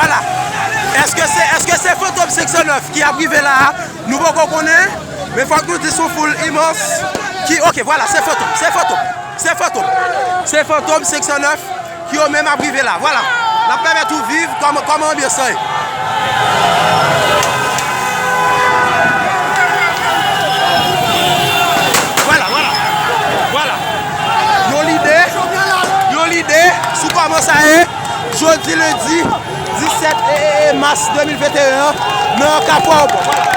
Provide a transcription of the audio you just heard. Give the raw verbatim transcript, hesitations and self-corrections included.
Èske se, èske se Fantom senk san nèf ki ap rive la a? Nou poko konnen, men fòk nou di se yon foul imans ki, oke, vwala, se Fantom, se Fantom, se Fantom, se Fantom senk san nèf ki yo menm ap rive la. Vwala, n ap pèmèt ou viv kòman, kòman anbyans lan ye. Vwala, vwala, vwala. Yon lide, yon lide sou kòman sa ye. Jodi lendi disèt e, e, e, mas de mil venteyen an, nan Kafou Ayewopò.